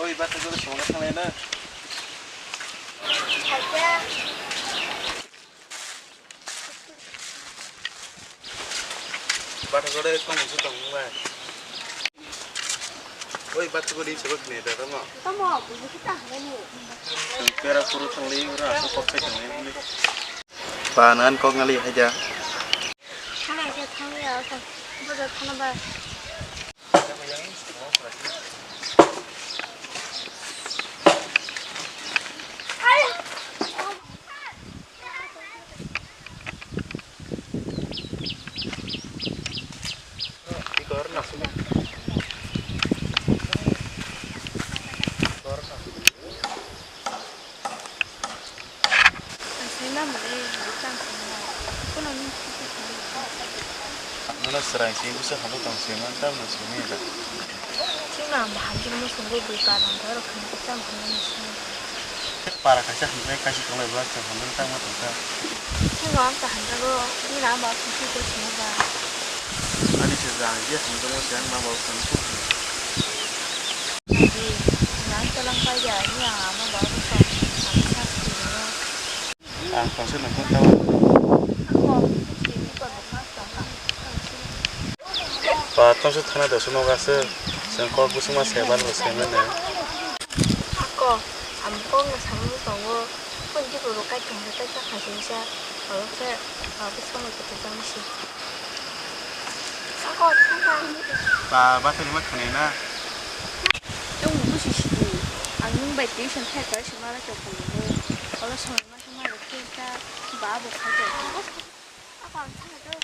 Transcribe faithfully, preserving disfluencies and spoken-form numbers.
Oi, bata jora songna thanglai na. Bata jora kong musu tong bai. Oi, bata jora sabo khne da tamo. Tamo, buji kita hangani. Pera puru thanglai ura aso kok khai thanglai. Ba nan kok ngali haja. Thana ke thangya sa. Bodo thana ba. Ang swi ma mwnwi, bwkha ang swi ma. Phone-o nung swi swi swi. Nono swrang swi bwsa hano tong swi man, tamno swi manya da. Chwngno ang bo hamjakma swngo, bui par ang borok hwnwi kwcham hwnwi swi. Para kaisa hamjak kaisa tonglai bwlai chwng hamjak tangma tongkha. Chwngno ang ta hamjago, nini ang bo swi swi swi swngo ba. Ani se jang je hamjakma se ang ma bo swngo. Naji, nang talang paida, ni ang ama babu sa, ang sa sini. Ang tongse nang kung tawa. Ako, sini pa bukha sa ka. Pa tongse thana dosu noga se, seng kok busuma se ban lo se mene. Ako, ang kok na samu tongo, pun jibu bukai tongse tai sa khasing sa, kalau se, babu sa mo kutu jang si. Ako, thang thang. Pa, bata ni ma khane na. Tong busi sidi. Ang nung bai tuition khai pai sima la chok pung. Olo song ma sima la khe ta ba bo khai ta. Ako ang thang do.